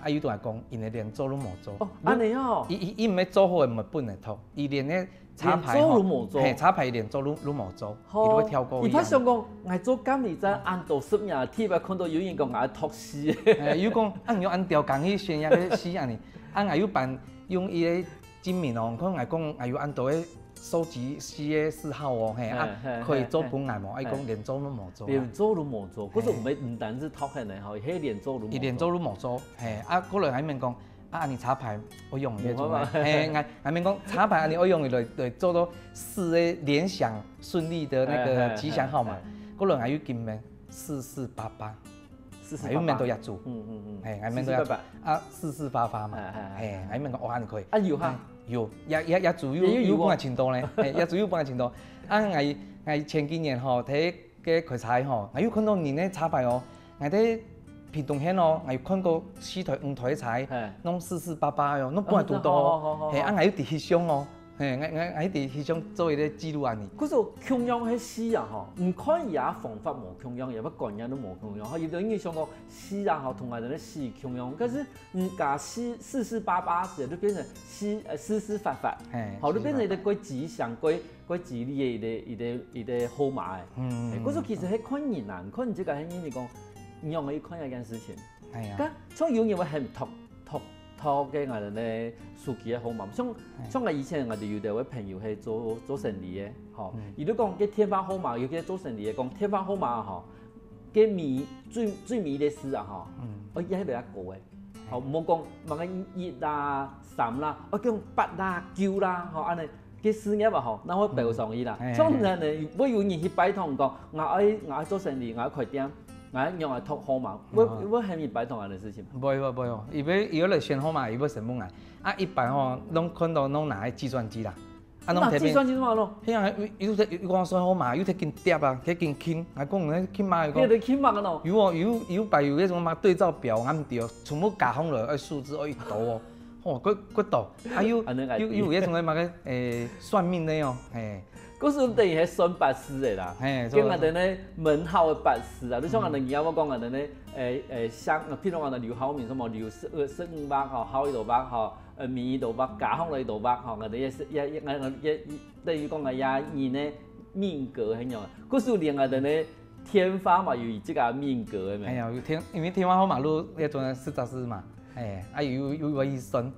啊有同𠊎講，因為連做都無做。哦，恁樣哦。佢佢佢毋係做好个物本來讀，佢連个查牌吼，連做都無做。嘿，查牌連做都都無做，佢都會跳過去。佢怕想講，𠊎做監理站恁多十年，第一擺看到有人講𠊎讀四。哎，又講，啊你又恁刁工去選這个四恁樣，啊𠊎又辦用佢个 證明哦，你看𠊎講𠊎有恁多个收集四个四號哦，嘿，啊可以做分𠊎無？啊佢講連做都無做。連做都無做，可是毋係毋單淨讀恁樣吼，係連做都無做。佢連做都無做，嘿，啊過來𠊎問講，啊你查牌愛用个做麼？嘿，𠊎𠊎問講查牌恁樣愛用來來做到四个聯想順利的那個吉祥號碼，過來𠊎又緊問四四八八。 四四八八。哎，又面對業主，嗯嗯嗯，嘿，哎，面對業主，四四八八。啊，四四八八嘛，哎哎哎，嘿，哎，面講，哇，你可以，啊，有哈，哎，有，也也也主又也有有啊，又幫我請到呢，嘿，也主又幫我請到，啊，𠊎𠊎前幾年吼，在該開車吼，𠊎又看到人个車牌哦，𠊎在屏東縣哦，𠊎有看過四台五台車，嘿，攏四四八八哦，攏搬到到哦，哦，好好好，嘿，啊，𠊎又直翕相哦。 嘿，𠊎𠊎𠊎一直翕相做一个記錄恁樣。可是共樣係四啊吼，毋看佢个方法無共樣，也毋管人都無共樣。吼，有个人想講四啊吼，同𠊎等个四共樣，可是你加四四四八八時，就變成四呃四四八八，嘿，吼，就變成一个過吉祥、過過吉利个一个一个一个號碼誒。嗯，可是其實係看人啊，看你這个係人講，你用个一看一件事情。哎呀，但像有人會很讀讀 讀个𠊎等个手機个號碼，像像𠊎以前𠊎等有兜个朋友係做做生理个，吼，佢就講个電話號碼，尤其係做生理个講電話號碼吼，个尾最最尾个字啊吼，哦，也係比較高个，吼，毋好講麼个一啦、三啦，哦，講八啦、九啦，吼，恁樣个事業啊吼，那會標上去啦。像恁樣呢，會有人去拜託講，𠊎愛𠊎愛做生理，𠊎愛開店。 𠊎仰會讀號碼，會會喊人拜託恁樣事情？毋會毋會毋會哦，佢會佢會來選號碼，佢會先問𠊎。啊，一般吼，攏看到攏拿个計算機啦，啊，攏拿計算機做麼个咯？係啊，又又又講算號碼，又在緊貼啊，在緊撳，還講你撳嘛，佢講。你在撳嘛个咯？有哦，有有擺有那種嘛對照表，啊，毋對哦，全部加上來，愛數字愛一多哦，吼，過過多，啊又又又有那種个嘛个，誒，算命个哦，嘿。 故所等於係算八字个啦，嘿，跟𠊎等个門號个八字啊，就像𠊎等以後我講𠊎等个，誒誒，像，譬如講劉浩明什麼劉十二十五八吼，浩一六八吼，呃，明一六八，加上了一六八吼，𠊎等也是也也也也等於講个也人个命格很有，故所連𠊎等个天花嘛有這个命格个咩？哎呀，有天，因為天花號碼路也做得十隻字嘛，哎，啊有有有醫生。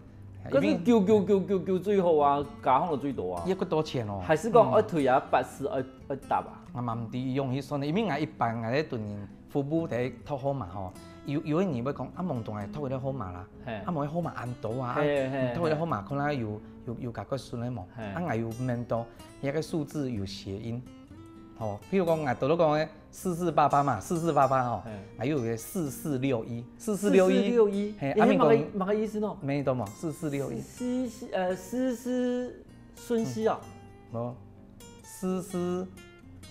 可是九九九九九最好啊，加上了最多啊。也不多錢哦。還是講愛推啊，八十愛愛搭啊？啊嘛毋知用去算的，因為𠊎一般𠊎咧對人服務在托號碼吼，有有个人會講啊，問到𠊎托个號碼啦，嘿，啊問个號碼恁多啊，嘿嘿，你托个號碼可能有有有甲个順个無？嘿，啊𠊎有問到，遐个數字有諧音。哦，譬如講，𠊎頭先講个四四八八嘛，四四八八吼，嘿。還有个四四六一，四四六一，四四六一，嘿，欸，阿明講，麼个，麼个意思呢？沒懂嘛，四四六一。四，四，呃，四四順序啊。嗯。無，四四。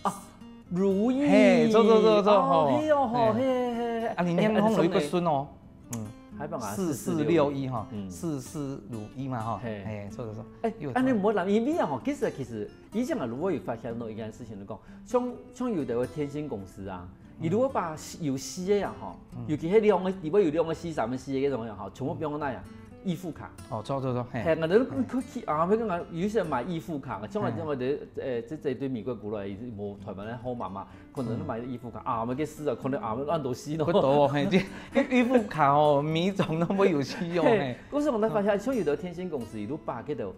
啊，如意。嘿，著，著，著，著，哦，吼。嘿哦，吼，嘿。嘿，嘿，嘿。啊，你念講有一個順哦。欸，嗯。還幫我四四六一哈，嗯。四四如意嘛哈，嘿。嘿，著，著，著。欸，有，按呢毋好啦，因為啊吼，其實，其實 以前啊，如果有發現到一件事情，就講，像，像有的个電信公司啊，嗯。佢如果把有四个啊，吼，嗯。尤其係兩个，裡背有兩个四、三个四个該種个吼，全部變成那樣，預付卡。哦，著，著，著，嘿。嘿，𠊎兜去，啊，那個啊，有些人買預付卡，像𠊎，嘿。像𠊎兜，呃，這，這對美國過來，無台灣个號碼嘛，可能買預付卡，嗯。啊，買个四啊，可能啊，按到四咯。不多哦，嘿，這，預付卡哦，每一種都會有需要，嘿，嘿。可是𠊎兜發現，像有的電信公司，佢都把該个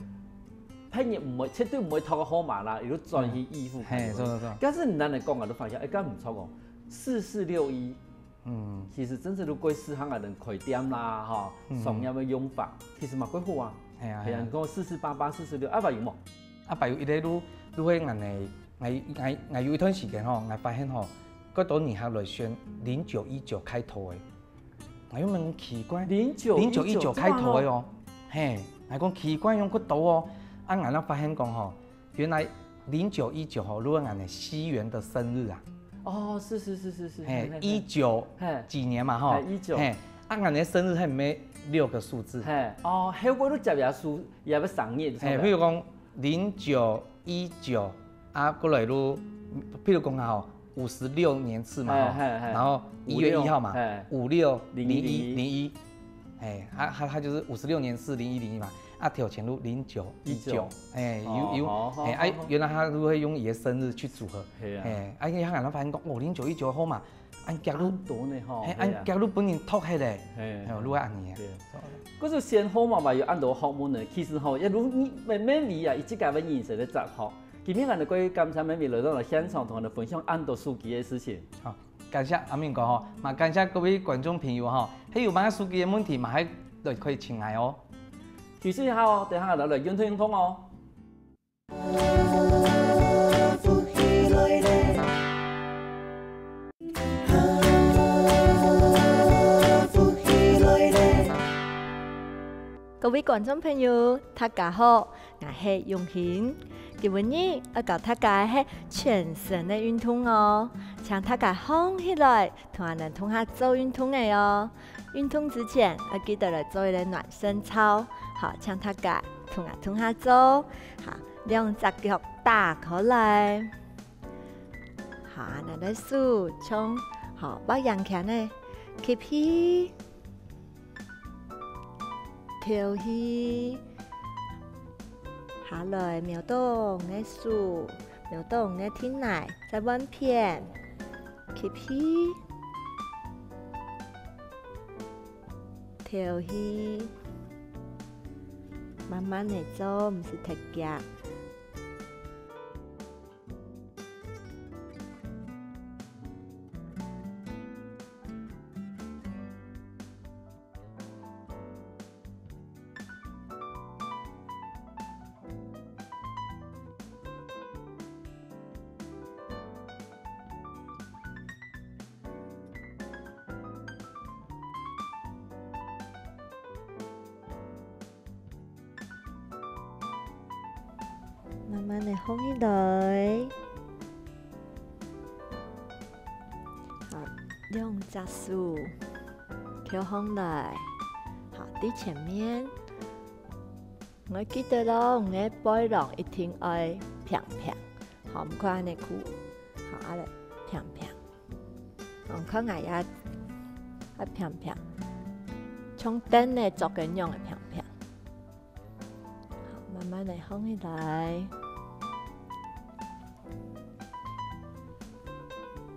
別人毋會，絕對毋會讀个號碼啦，佢就轉去預付卡。嗯。嘿，著，著，著。但是你恁樣講啊，就發現，欸，敢毋著哦，四四六一，嗯。其實真正都過適合𠊎兜開店啦，吼，嗯。商業个用法，其實嘛過好啊。嘿啊，嘿啊。嘿啊，你講四四八八、四四六，啊，還有無？啊，還有一個就，就係𠊎，𠊎，𠊎，𠊎有一段時間吼，𠊎發現吼，較多人客來選零九一九開頭个。 𠊎又問奇怪，零九一九，零九一九開頭个哦，嘿，𠊎講奇怪，仰恁多哦，啊，𠊎正發現講吼，原來零九一九吼，就係𠊎兜西元个生日啊。哦，是，是，是，是，是，嘿，嘿，嘿，嘿。一九，嘿。幾年嘛吼，嘿，一九。嘿，啊，𠊎兜个生日後面六個數字。嘿，哦，後尾就接這數，也愛生日，嘿，譬如講， 零九一九啊，過來就，譬如講吼，五十六年次嘛吼，嘿，嘿，嘿。然後一月一號嘛，五六，嘿。五六零一，零一。零一，嘿，啊，他，他就是五十六年次零一零一嘛，啊，頭前就零九一九，一九。嘿，有，有，哦，好，嘿，啊，好，好。原來他就會用佢个生日去組合，嘿啊。嘿，啊，因為他可能發現講，哦，零九一九个號碼， 恁遽就，恁多呢吼，嘿，嘿啊。恁遽就分人讀忒咧，嘿，嘿，就會恁樣啊。對。可是選號碼嘛有恁多學問呢，其實吼，也如你，每，每位啊，有自家个人生个哲學。今日𠊎兜各位感謝每位來到了現場，同𠊎兜分享恁多手機个事情。好，感謝阿明哥吼，嘛感謝各位觀眾朋友吼，還有麼个手機个問題嘛，還來可以請來哦。休息一下哦，等下來來運動運動哦。 各位觀眾朋友，大家好，𠊎係永興。今晡日愛教大家个係全身个運動哦，請大家䟘起來，同𠊎兜共下做運動个哦。運動之前，愛記得來做一個暖身操。好，請大家同𠊎共下做。好，兩隻腳打開來。好，𠊎兜手像，好，畫圓圈个，吸氣，敨氣。下來，摸著你个手，摸著你个胼泥，再換片。 吸氣，敨氣，慢慢仔做，毋使忒遽。 慢慢仔䟘起來。好，兩隻手翹䟘來。好，在前面。 愛記得哦，你个背囊一定愛平平，好，毋可恁仔跍，好，啊來，平平。好，看𠊎這，啊平平，像凳仔做个樣仔平平。好，慢慢仔䟘起來。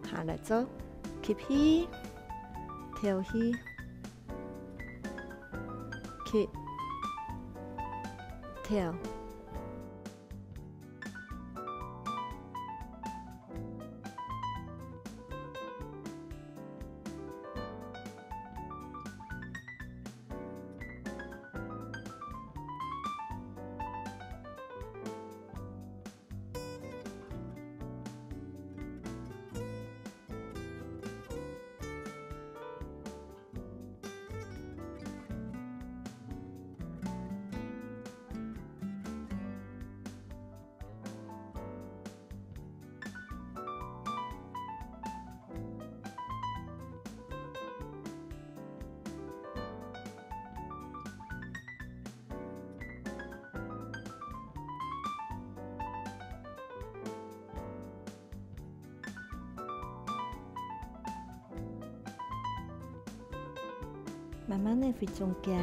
好，來做吸氣，敨氣。 吸，敨。 慢慢仔䟘起來。慢慢个回中間。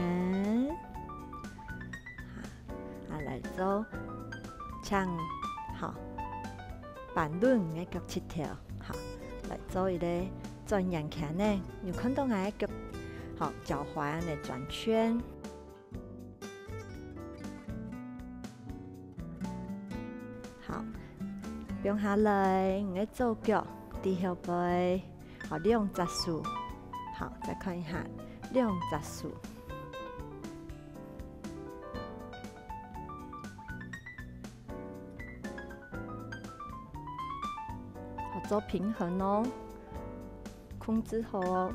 好，啊，來做像，好，扳穩个腳膝頭，好，來做一個轉圓圈呢。有看到𠊎个腳，好，腳踝恁呢轉圈。 好，放下來，你个左腳在後背，好，兩隻手，好，再看一下，兩隻手。好，做平衡哦，控制好哦。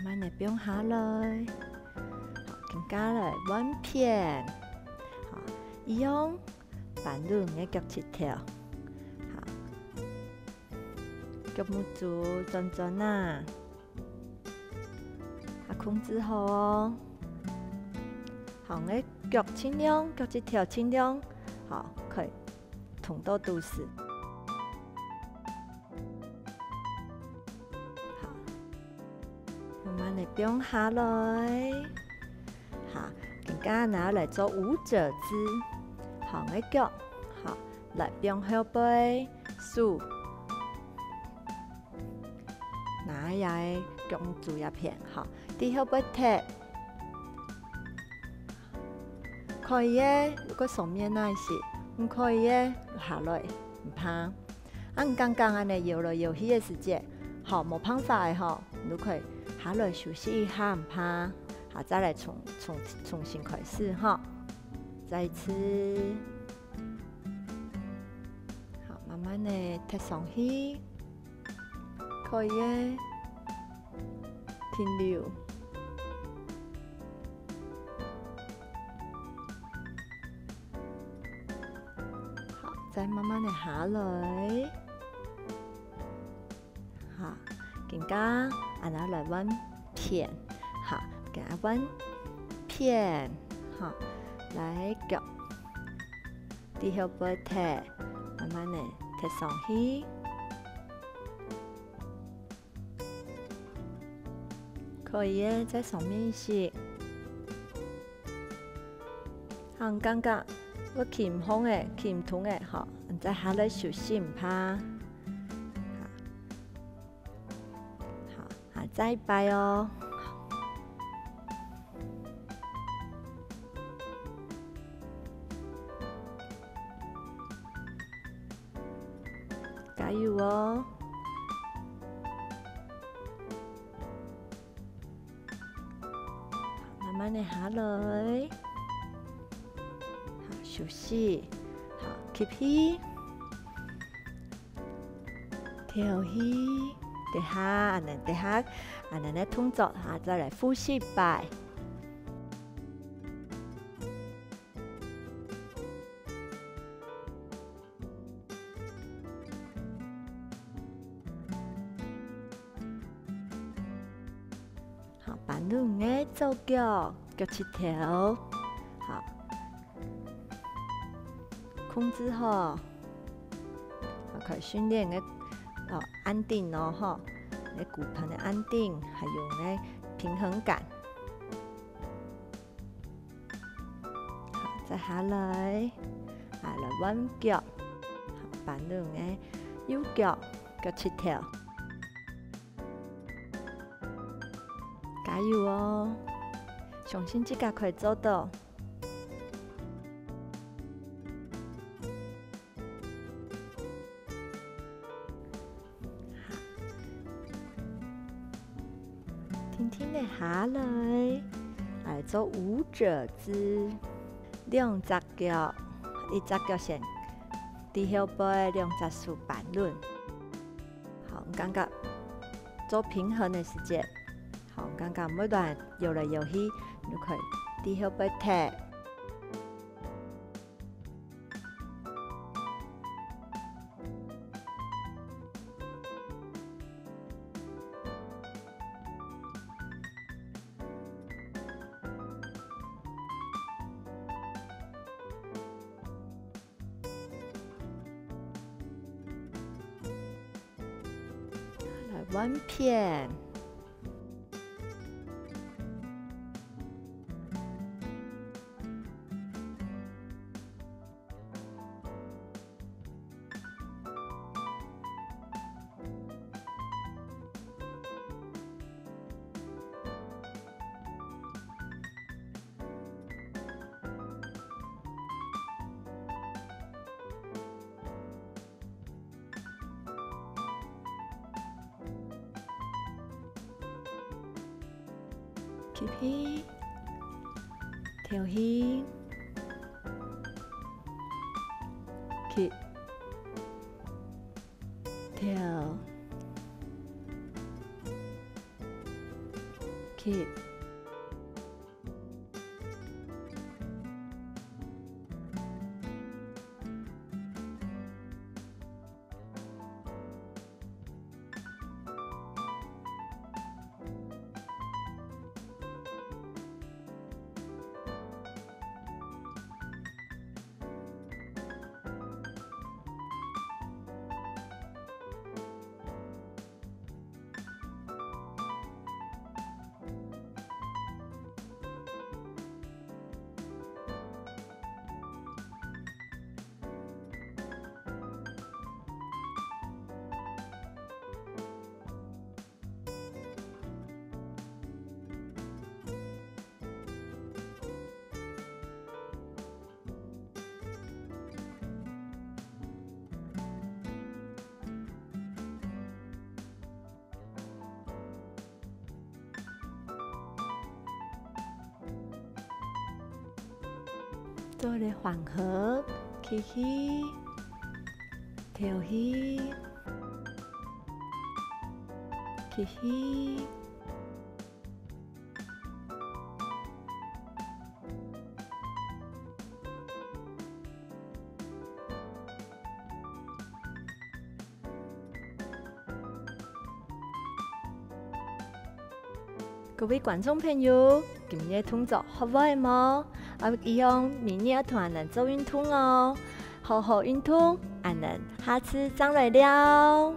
慢慢个放下來。好，今下來換片。好，一樣，扳穩个腳膝頭。好，腳目珠轉轉啊。好，控制好哦。好，你个腳盡量，腳膝頭盡量，好，可以動到肚屎。 好，慢慢个放下來。好，今下拿來做舞者姿。好，你个腳，好，來放後背，手，拿這个腳目珠這片，好，在後背踢。 可以个，有个上面那一些，毋可以个，下來，毋怕。啊，你感覺恁呢搖來搖去个時節，吼，無辦法个吼，你就可以下來休息一下，毋怕。好，再來重，重，重新開始吼。再一次。好，慢慢个踢上去。 可以个，停留。好，再慢慢个下來。好，今下，恁呢來換片。好，今下換片。好，來，腳，在後背踢，慢慢个踢上去。 可以个，再上面一息。好，你感覺會企毋䟘个，企毋動个，吼，你再下來休息，毋怕。好，好，再一擺哦。 加油哦！慢慢个下來，好，休息，好，吸氣，敨氣，等下，恁呢，等下，恁呢个動作哈，再來複習一擺。 好，扳穩个左腳，腳膝頭，好，控制好，好，可以訓練个，哦，安定哦，吼，个骨盆个安定，還有个平衡感。 好，再下來，啊，來換腳，好，扳穩个右腳，腳膝頭。加油哦！相信自家可以做到。 定定仔下來，來做舞者姿，兩隻腳，一隻腳先在後背，兩隻手扳穩。好，你感覺做平衡个時節，好，你感覺毋會亂搖來搖去，你就可以在後背踢。碗片。 吸氣，敨氣，吸，敨，吸。 做个緩和，吸氣，敨氣，吸氣。 各位觀眾朋友，今日動作學會無？啊，一樣，明日愛同𠊎等做運動哦。好好運動，𠊎等下次正來尞。